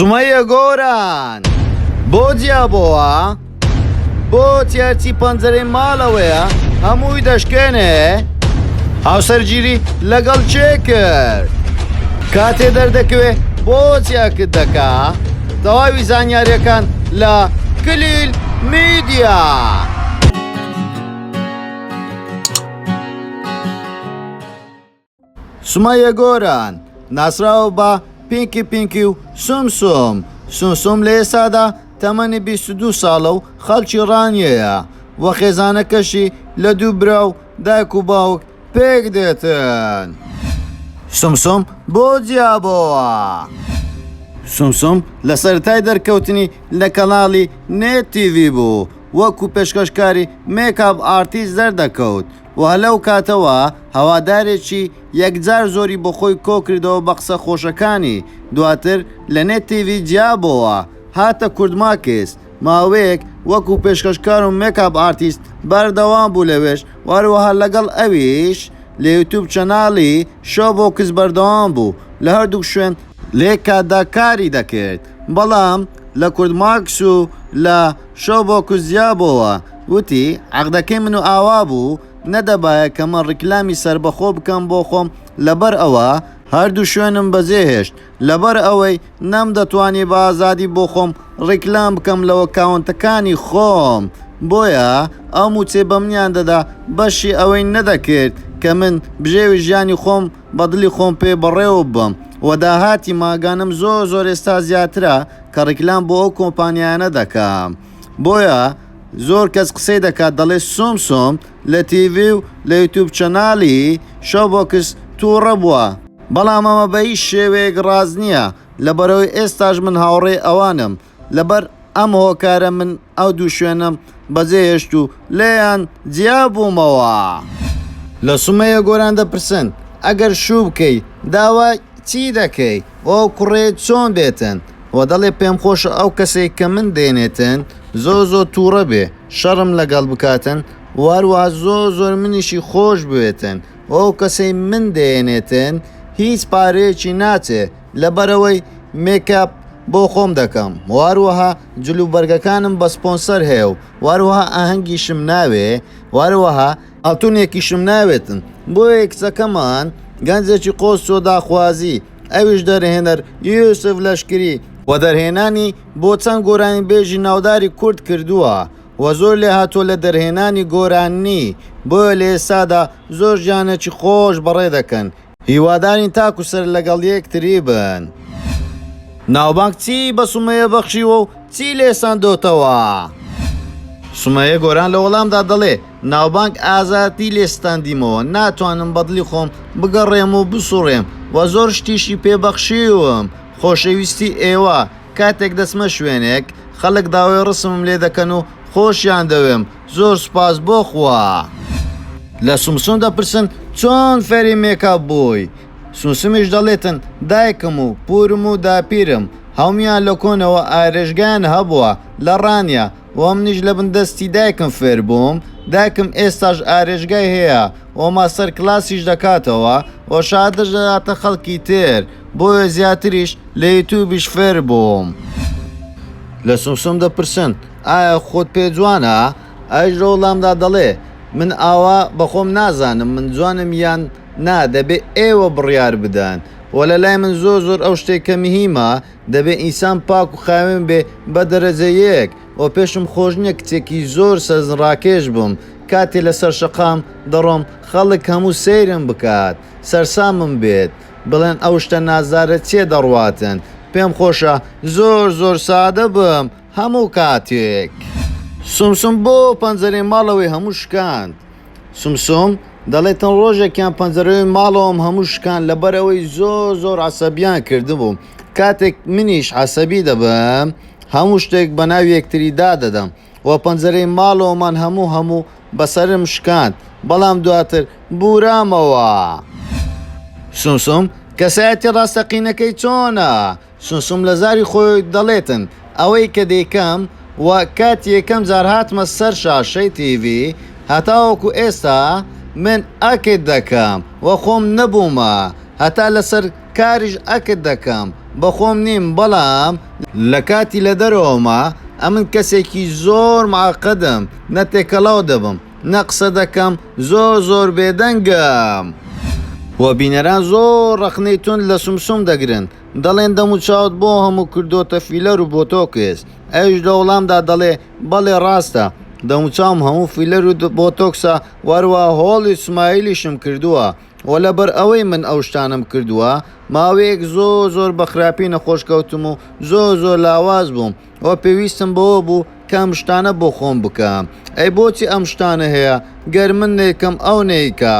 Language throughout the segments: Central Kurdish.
سومەیە گۆران بۆ جیابۆوە؟ بۆچی هەرچی پەنجەرەی ماڵەوەیە هەمووی دەشکێنێ؟ هاوسەرگیری لەگەڵ کێ کرد؟ کاتێ دەردەکەوێ بۆچی ئەکت دەکا؟ تەواوی زانیاریەکان لە کلیل میدیا. سومەیە گۆران، ناسراوە بە پینکی پینکی و سومسوم، سومسوم لە ئێستادا تەمەنی 22 ساڵە و خەڵکی ڕانیەیە و خێزانەکەشی لە دوو برا و دایک و باوک پێک دێتن. سومسوم بۆ جیابۆوە؟ سومسوم لە سەرەتای دەرکەوتنی لە کەناڵی نێت تیڤی بوو، وەکو پێشکەشکاری makeup artist دەردەکەوت، و لەو کاتەوە هەوادارێکی یەکجار زۆری بۆ خۆی کۆکردەوە بە قسە خۆشەکانی، دواتر لە نێت تیڤی جیابۆوە هاتە کوردماکس، ماوەیەک وەکو پێشکەشکار و makeup artist بەردەوام بوو لەوێش و هەروەها لەگەڵ ئەویش لە یوتوب channel ی شۆبۆکس بەردەوام بوو لە هەردووک شوێن لەیەک کاتدا کاری دەکرد بەڵام لە کوردماکس و لە شۆبۆکس جیابۆوە. وتی، عەقدەکەی من و ئاوا بوو، نەدەبایە کە من ڕیکلامی سەربەخۆ بکەم بۆ خۆم، لەبەر ئەوە هەردوو شوێنم بەجێهێشت، لەبەر ئەوەی نەمدەتوانی بە ئازادی بۆ خۆم ڕیکلام بکەم لە ئەکاونتەکانی خۆم، بۆیە ئەو مووچەی بە منیان دەدا بەشی ئەوەی نەدەکرد کە من بژێوی ژیانی خۆم بە دڵی خۆم پێ بەڕێوە ببەم و داهاتی مانگانەم زۆر زۆر ئێستا زیاترە کە ڕیکلام بۆ ئەو کۆمپانیایانە دەکەم. بۆیە زۆر کەس قسەی دەکات دەڵێ سۆم سۆم لە تیڤی و لە یوتوب channel ی شۆبۆکس تووڕە بووە، بەڵام ئەمە بە هیچ شێوەیەک ڕاست نییە لەبەرئەوەی ئێستاش من هاوڕێی ئەوانم لەبەر ئەم هۆکارە من ئەو دوو شوێنەم بەجێهێشت و لێیان جیا بوومەوە. لە سومەیە گۆران دەپرسن ئەگەر شوو بکەی داوای چی دەکەی و ئەو کوڕەیە چۆن بێتن؟ و دەڵێ پێمخۆشە ئەو کەسەی کە من دێنێتن زۆر زۆر تووڕە بێ شەڕم لەگەڵ بکاتن و هەروەها زۆر زۆر منیشی خۆش بوێتن و ئەو کەسەی من دێنێتن هیچ پارەیەکی ناچێ لەبەرئەوەی مێکاپ بۆ خۆم دەکەم و هەروەها جلوبەرگەکانم بە سپۆنسەر هەیە و هەروەها ئاهەنگیشم ناوێ و هەروەها ئاڵتونێکیشم ناوێتن بۆیە کچەکەمان گەنجێکی قۆز چۆ داخوازی ئەویش دەرهێنەر یوسف لەشکری و دەرهێنانی بۆ چەند گۆرانیبێژی ناوداری کورد کردووە و زۆر لێهاتووە لە دەرهێنانی گۆرانی بۆیە لە ئێستادا زۆر ژیانێکی خۆش بەڕێ دەکەن هیوادارین تاکو سەر لەگەڵ یەکتری بن. ناوبانگ چی بە سومەیە بەخشیوە و چی لێ سەندۆتەوە؟ سومەیە گۆران لە وەڵامدا دەڵێ، ناوبانگ ئازادی لێ ستاندیمەوە، ناتوانم بە دڵی خۆم بگەڕێم و بسوڕێم و زۆر شتیشی پێ بەخشیوم، خۆشەویستی ئێوە، کاتێک دەچمە شوێنێک خەڵک داوای ڕسمم لێ دەکەن و خۆشیان دەوێم، زۆر سوپاس بۆ خوا. لە سومسوم دەپرسن چۆن فێری مێکاپ بووی؟ سومسومیش دەڵێتن دایکم و پورم و داپیرم هەموویان لە کۆنەوە ئارێشگایان هەبووە لە ڕانیە و منیش لە بن دەستی دایکم فێر بووم، دایکم ئێستاش ئارێشگای هەیە و master class یش دەکاتەوە و شەهادەش دەداتە خەڵکی تر، بۆیە زیاتریش لە یوتیوبیش فێر بووم. لە سومسوم دەپرسن ئایا خۆت پێ جوانە؟ ئەویش لە وەڵامدا دەڵێ من ئاوا بە خۆم نازانم من جوانم یان نا دەبێ ئێوە بڕیار بدەن و لە لای من زۆر زۆر ئەو شتێک کە مهیمە دەبێ ئینسان پاک و خاوێن بێ بە دەرەجە یەک و پێشم خۆش نییە کچێکی زۆر سەرنجڕاکێش بم کاتێ لەسەر شەقام دەڕۆم خەڵک هەموو سەیرم بکات سەرسامم بێت بڵێن ئەو شتە نازدارە چیە دەڕواتن پێم خۆشە زۆر زۆر سادە بم هەموو کاتێک. سومسوم بۆ پەنجەرەی ماڵەوەی هەموو شکاند سومسوم دەڵێتن ڕۆژێکیان پەنجەرەوەی ماڵەوەم هەموو شکان لەبەرئەوەی زۆر زۆر عەسەبیان کردبووم کاتێک منیش عەسەبی دەبم هەموو شتێک بەناو یەکتری دادەدەم و پەنجەرەی ماڵەوەمان هەموو هەموو بەسەرم شکاند بەڵام دواتر بورامەوە. سومسوم کەسایەتی ڕاستەقینەکەی چۆنە؟ سومسوم لە زاری خۆی دەڵێتن ئەوەی کە دەیکەم و کاتی یەکەم جار هاتمە سەر شاشەی تیڤی هەتاوەکو ئێستا من act دەکەم و خۆم نەبوومە هەتا لەسەر کاریش act دەکەم. بەخۆم نیم بەڵام لە کاتی لە دەرەوەما ئەمن کەسێکی زۆر معقدم نە تێکەڵاو دەبم نە قسە دەکەم زۆر زۆر بێدەنگم. وە بینەران زۆر ڕەخنەی توند لە سومسوم دەگرن دەڵێن دەموچاوت بۆ هەموو کردۆتە فیلەر و بۆتۆکس ئەویش لە وەڵامدا دەڵێ بەڵێ ڕاستە دەموچاوم هەموو فیلەر و بۆتۆکسە وەروە هۆڵی سمایلیشم کردووە وە لەبەر ئەوەی من ئەو شتانەم کردووە ماوەیەک زۆر زۆر بە خراپی نەخۆش کەوتم و زۆر زۆر لاواز بووم وە پێویستم بەوە بوو کە ئەم شتانە بۆ خۆم بکەم ئەی بۆچی ئەم شتانە هەیە گەر من نەیکەم ئەو نەیکا.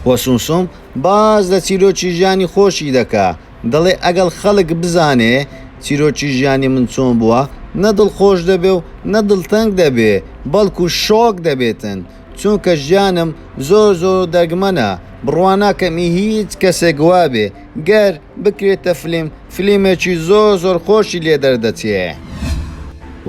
وە سومسوم باس لە چیرۆکی ژیانی خۆشی دەکا دەڵێ ئەگەڵ خەڵک بزانێ چیرۆکی ژیانی من چۆن بووە نە دڵخۆش دەبێ و نە دڵتەنگ دەبێ بەڵکو شۆک دەبێتن چونکە ژیانم زۆر زۆر دەگمەنە بڕوا ناکەم ئی هیچ کەسێک وابێ گەر بکرێتە فلیم فلیمێکی زۆر زۆر خۆشی لێ دەردەچێ.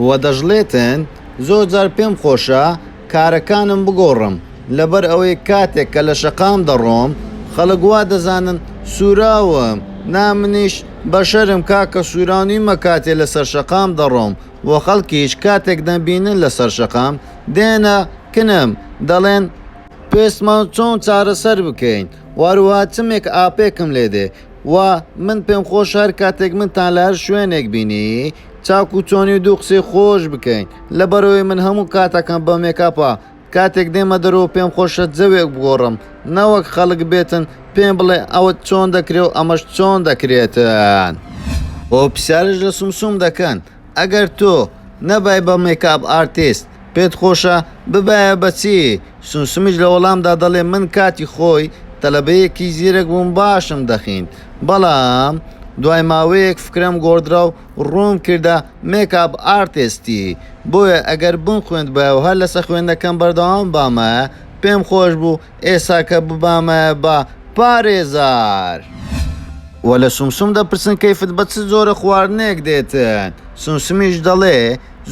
وە دەشڵێتن زۆر جار پێم خۆشە کارەکانم بگۆڕم لەبەر ئەوەی کاتێک کە لە شەقام دەڕۆم خەڵک وا دەزانن سوراوم نا منیش بەشەرم کاکە سوراو نیمە کاتێ لەسەر شەقام دەڕۆم وە خەڵکیش کاتێک دەمبینن لەسەر شەقام دێنە کنم دەڵێن پێستمان چۆن چارەسەر بکەین وەروەها چ مێک ئاپێکم لێ دێ وە من پێم خۆشە هەر کاتێک منتان لە هەر شوێنێک بینی چاک و چۆنی و دوو قسەی خۆش بکەین لەبەرئەوەی من هەموو کاتەکەم بە مێکاپە کاتێک دێمە دەرەوە پێم خۆشە جەوێک بگۆڕم نەوەک خەڵک بێتن پێم بڵێ ئەوە چۆن دەکرێ و ئەمەش چۆن دەکرێتن. وە پرسیارش لە سومسوم دەکەن ئەگەر تۆ نەبای بە makeup artist پێت خۆشە ببایە بە چی؟ سومسومیش لە وەڵامدا دەڵێ من کاتی خۆی تەلەبەیەکی زیرەک بووم باشم دەخیند بەڵام دوای ماوەیەک فکرەم گۆڕدرا و ڕووم کردە makeup artist ی بۆیە ئەگەر بمخوێندبایە و هەر لەسەر خوێندنەکەم بەردەوام بامایە پێم خۆش بوو ئێساکە ببامایە بە پارێزار. وە لە سومسوم دەپرسن کەیفت بە چ جۆرە خواردنێک دێتن؟ سومسومیش دەڵێ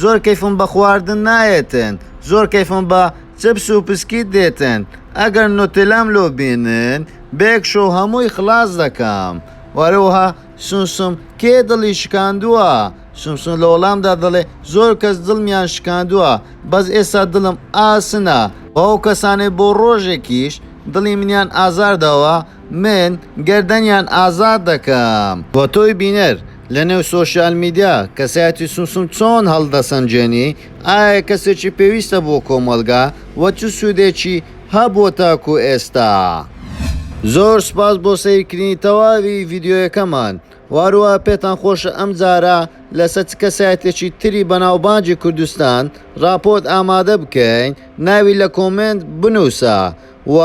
زۆر کەیفم بە خواردن نایەتن زۆر کەیفم بە چپس و پسکیت دێتن ئەگەر نوتێلام لۆ بێنن بێک شۆ هەمووی خلاس دەکەم. وەروەها سومسوم کێ دڵی شکاندووە؟ سومسوم لە وەڵامدا دەڵێ زۆر کەس دڵمیان شکاندووە بەس ئێستا دڵم ئاسنە، بەو کەسانەی بۆ ڕۆژێکیش دڵی منیان ئازار داوە من گەردەنیان ئازاد دەکەم. وە تۆی بینەر لەنێو social media کەسایەتی سومسوم چۆن هەڵدەسەنگێنی؟ ئایا کەسێکی پێویستە بۆ کۆمەڵگا؟ وە چ سوودێکی هەبووە تاکو ئێستا؟ زۆر سوپاس بۆ سەیرکردنی تەواوی ڤیدیۆیەکەمان وەهەروەها پێتان خۆشە ئەم جارە لەسەر چ کەسایەتێکی تری بەناوبانگی کوردستان ڕاپۆرت ئامادە بکەین ناوی لە comment بنووسە و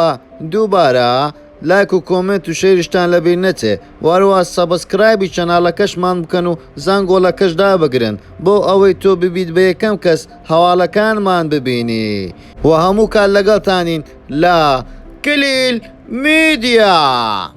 دووبارە لایک و comment و share یشتان لەبیر نەچێ وەهەروەها subscribe ی channel ەکەشمان بکەن و زەنگۆڵەکەش دابگرن بۆ ئەوەی تۆ ببیت بە یەکەم کەس هەواڵەکانمان ببینی و هەموو کات لەگەڵتانین لە کلیل میدیا.